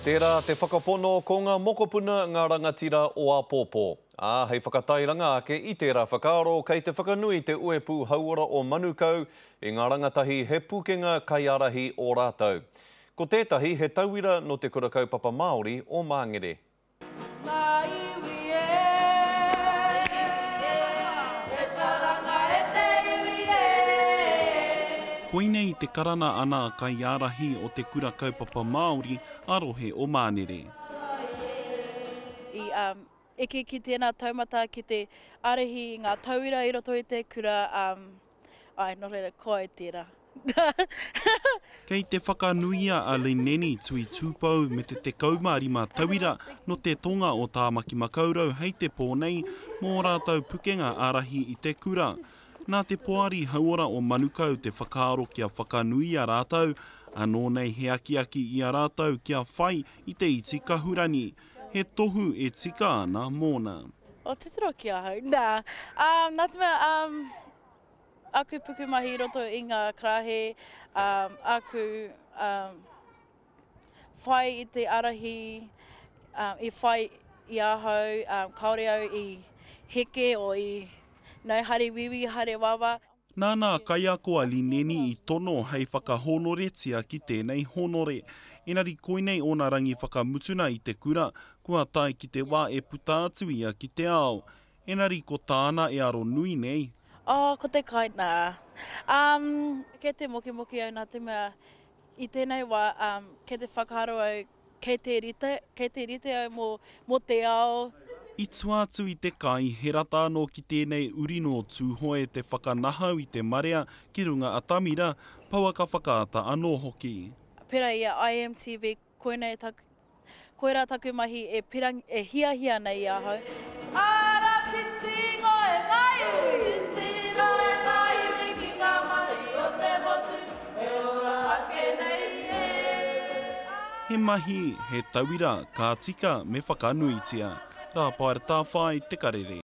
Tērā te whakapono ko ngā mokopuna ngā rangatira o āpōpō. Ā, hei whakatairanga ake i tērā whakaaro kei te whakanui te uepū hauora o Manukau i ngā rangatahi he pukenga kaiārahi ō rātou. Ko tētahi he tauira nō Te Kura Kaupapa Māori o Māngere. Ngā iwi e, e karanga e te iwi e. Koinei te karana a nā kaiārahi o Te Kura Kaupapa Māori a rohe o Mānere. I eke ki tēnā taumata ki te ārahi i ngā tauira i roto i te kura, āe, nō reira, ko au tērā. Kei te whakanuia a Lineni Tui Tupou me te 15 tauira no te tonga o Tāmaki Makaurau hei te pō nei mō ō rātou pukenga ārahi i te kura. Nā te Poari Hauora o Manukau te whakaaro kia whakanuia rātou, anō nei he akiaki i a rātou kia whai i te iti kahurani. He tohu e tika ana mōna. Oh, titiro ki ahau. Nā, um, nā te mea, um, Aku pukumahi i roto i ngā karaehe, aku whai i te ārahi, i whai i ahau, kāore au i heke o i no, haere wīwī, haere wawa. Nā nā kaiako a Lineni i tono hei whakahōnoretia ki tēnei hōnore. Engari koinei ōna rangi whakamutuna i te kura, kua tae ki te wā e puta atu ia ki te ao. Engari ko tāna e aro nui nei. Oh, ko te kai, nā. Um, kei te mokemoke au nā te mea i tēnei wā, um, kei te whakaaro au, kei te rite, kei te rite au mō, mō te ao. I tua atu i te kai, he rata anō ki tēnei uri nō Tūhoe te whakanahau i te marea ki runga atamira, pouaka whakaata anō hoki. Pērā i a IMTV, Koinei taku, koirā taku mahi e pirangi, e hiahia nei i ahau. Ara titiro e ngā iwi. Titiro e ngā iwi ki ngā mahi o te motu e ora ake nei e. He mahi, he tauira, ka tika me whakanuitia. Rāpaera Tāwhai, Te Karere.